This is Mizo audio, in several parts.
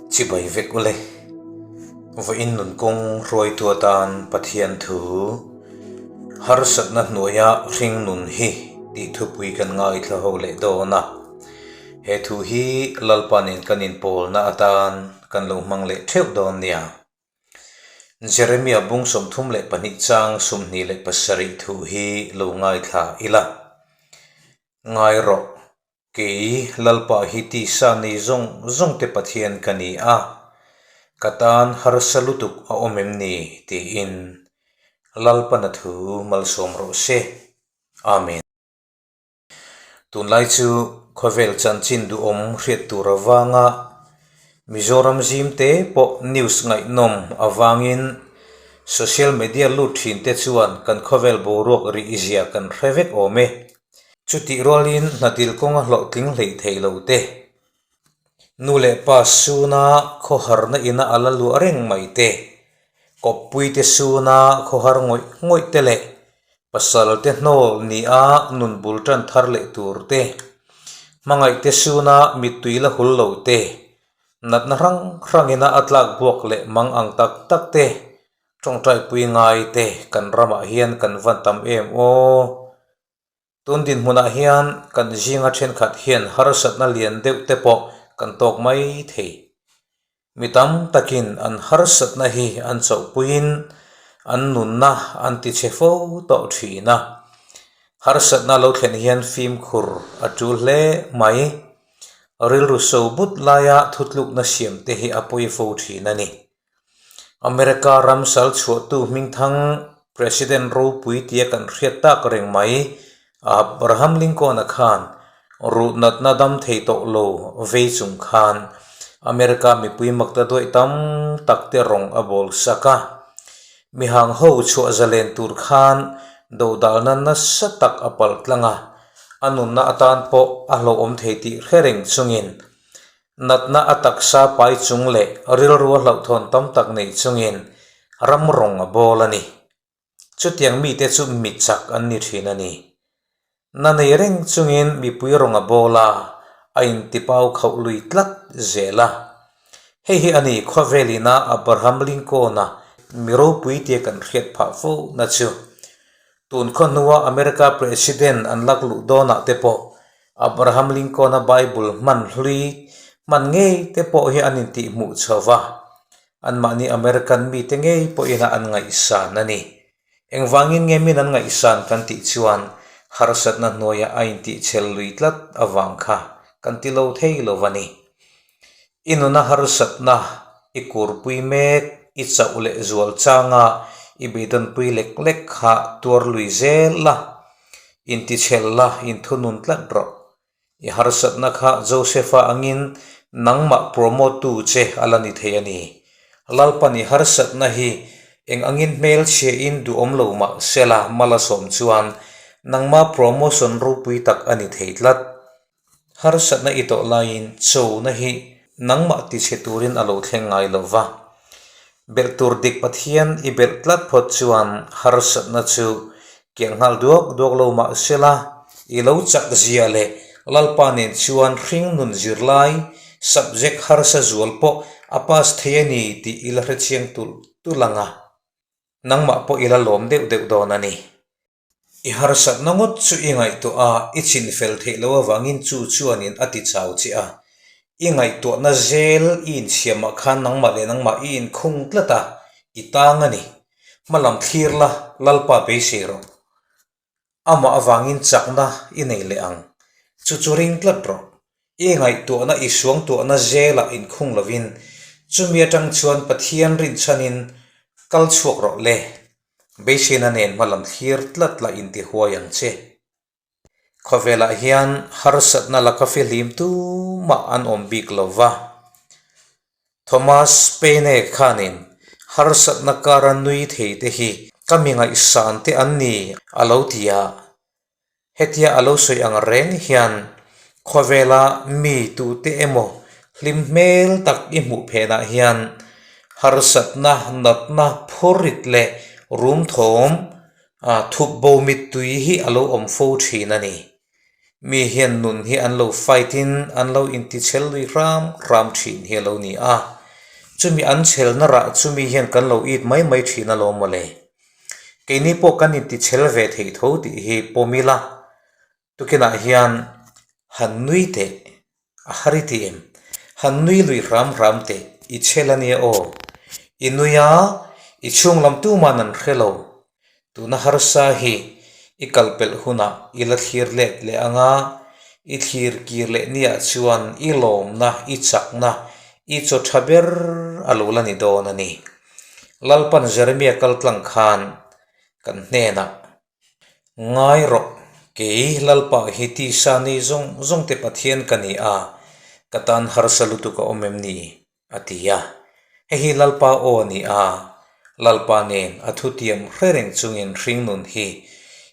Chibai vek ule. Vawiin nun kawng hruaitu atan Pathian thu harsatna hnuaia hring nun hi tih thupui kan ngaithla ho leh dawn a. He thu hi Lalpanin kan inpawlna atan kan lo hmang leh theuh dawn nia. Jeremia bung 32 chang 27 thu hi lo ngaithla ila. Ngai rawh, kei Lalpa hi tisa nei zawng zawng te Pathian ka ni a, ka tan harsa lutuk a awm em ni? tiin Lalpana thu malsawm rawh se. Amen. Tunlai chu khawvel chanchin duhawm hriat tur avanga Mizoram zim te pawh news ngaihnawm avangin social media lut thin te chuan kan khawvel boruak rih zia kan hre vek awm e. Chutih rualin hnatil kawnga hlawhtling hleih thei lo te, nu leh pa suna khawharna ina a la luah reng mai te, kawppui te suna khawhar ngawih ngawih te leh pasal te hnawl nia nun bul tan thar leh tur te, hmangaih te suna mittui la hul lo te, natna hrang hrangina a tlak buak leh mang ang tak tak te, Tawngtaipui ngai te kan ramah hian kan van tam em aw. Tun dinhmunah hian kan zinga thenkhat hian harsatna lian deuh te pawh kan tawk mai thei. Mi tam takin an harsatna hi an chauhpuiin an nunna an ti chhe fo tawh thin a. Harsatna lo thlen hian fimkhur a tul hle mai. Rilru so but laia thutlukna siam te hi a pawi fo thin a ni. America ram sal chhuahtu hmingthang President ropui tia kan hriat tak reng mai Abraham Lincoln-a khan ruh natna dam thei tawh lo vei chung khan America mipui makta duaih tam tak te rawng a bawl sak a. Mihang ho chhuah zalen tur khan dodalna nasa tak a palh tlang a, a nunna atan pawh a hlauhawm thei tih hre reng chungin Natna a taksa pai chung leh rilru a hlauhthawn tam tak nei chungin ram rawng a bawl a ni. Chutiang mite chu mi chak an ni thin a ni. Na nei reng chungin mipui rawng a bawl a, a intipau khauh lui tlat zel a. Hei hi a ni khawvelina Abraham Lincoln-a mi ropui tia kan hriat phah fo na chu. Tun khaw hnua America President an lak luh dawnah te pawh Abraham Lincoln-a Bible hman hlui hman ngei te pawh hi an intihhmuh chho va, anmahni American mite ngei pawhin a an ngaihsan a ni. Engvangin nge min an ngaihsan kan tih chuan harsatna hnuaia a intihchel lui tlat avang kha kan ti lo thei lo va ni. I nuna harsatna i kurpui mek, i chauh leh zual changa i beidawnpui lek lek kha tuar lui zel la, Intichhel la, inthunun tlat rawh. I harsatna kha Joseph-a angin nangmah promote tu che a la ni thei a ni. Lalpan i harsatna hi eng angin hmelchhia in duhawm lo mah sela Malasawm chuan nangma promotion ropui tak a ni thei tlat. Harsatna i tawh laiin chona hi nangmah tichhe turin a lo thleng ngai lo va. Belh tur dik Pathian i belh tlat phawt chuan harsatna chu kiang nghal duak duak lo mah sela, i lo chak zia leh Lalpa nen chuan hring nun zirlai, subject harsa zual pawh a pass thei a ni tih i la hrechiang tulh tulh ang a, nangmah pawh i la lawm deuh deuh dawn a ni. I harsatna ngawt chu i ngaihtuah a, i chinfel theih loh avangin chu chuanin a ti chau che a. I ngaihtuahna zel i inchhiamah khan nangmah leh nangmah i inkhung tlat a, i tang a ni. Hmalam thlir la, Lalpa beisei rawh. Amah avangin chakna i nei leh ang. Chu chu ring tlat rawh. I ngaihtuahna i suangtuahna zelah inkhung lovin chumi atang chuan Pathian rinchhanin kal chhuak rawh le. Beiseina nen hmalam thlir tlat la inti huai ang che. Khawvelah hian harsatna laka fihlim tumah an awm bik lo va. Thomas Paine khanin harsatna kara nui thei te hi ka mi ngaihsan te an ni a lo ti a. Hetia a lo sawi ang reng hian khawvela mi tute emaw hlim hmel tak i hmuh phenah hian harsatna, natna, phurrit leh rum thawm thup bo mittui hi a lo awm fo thin a ni. Mi hian nun hi an lo fight in an lo intichhel lui hram hram thin hi a lo ni a. Chumi an chhelna rah chu mi hian kan lo it mai mai thin alawm mawle. Keini pawh kan intichhel ve thei tho tih hi pawm ila, tukinah hian han nui teh a har i ti em? Han nui lui hram hram teh i chhel a nia aw. I nui a, i chhung lam tuman an hre lo. Tuna harsa hi i kal pelh hunah i la thlir let leh ang a, i thlir kir leh niah chuan i lawmna, i chakna, i chaw tha ber a lo la ni dawn a ni. Lalpan Jeremia kaltlang khan kan hnenah, Ngai rawh, kei Lalpa hi tisa ni zawng zawng te Pathian ka ni a, ka tan harsa lutuk a awm em ni? a ti a. Hei hi Lalpa aw a ni a, Lalpa nen a thutiam hre reng chungin hringnun hi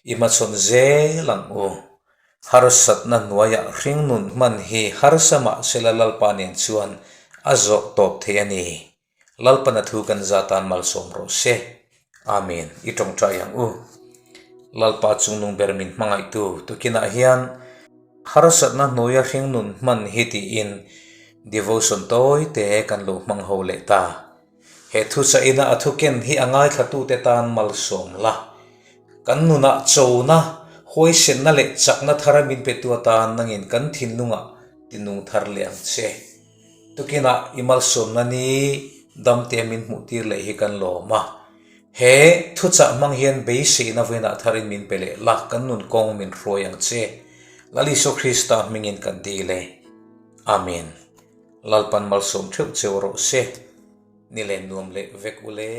i hmachhawn zel ang u. Harsatna hnuaiah hringnun hman hi harsa mahsela Lalpa nen chuan a zawh tawp thei a ni. Lalpana thu kan za tan malsawm rawh se. Amen. I tawngtai ang u. Lalpa chungnung ber min hmangaihtu tukinah hian harsatna hnuaia hringnun hman hi tiin devotion tawi te kan lo hmang ho leh ta. He thuchah ina a thuken hi a ngaithlatute tan malsawm la. Kan nunah chona, huaisenna leh chakna thara min petu atan nangin kan thinlungah tinung thar leh ang che. Tukinah i malsawmna ni damte min hmuh tir leh hi kan lawm a. He thuchah hmang hian beiseina vawiinah tharin min pe leh la, kan nun kawng min hruai ang che. Lal Isua Krista hmingin kan dil e. Amen. Lalpan malsawm theuh cheu rawh se. Ni len nuam leh vek u le.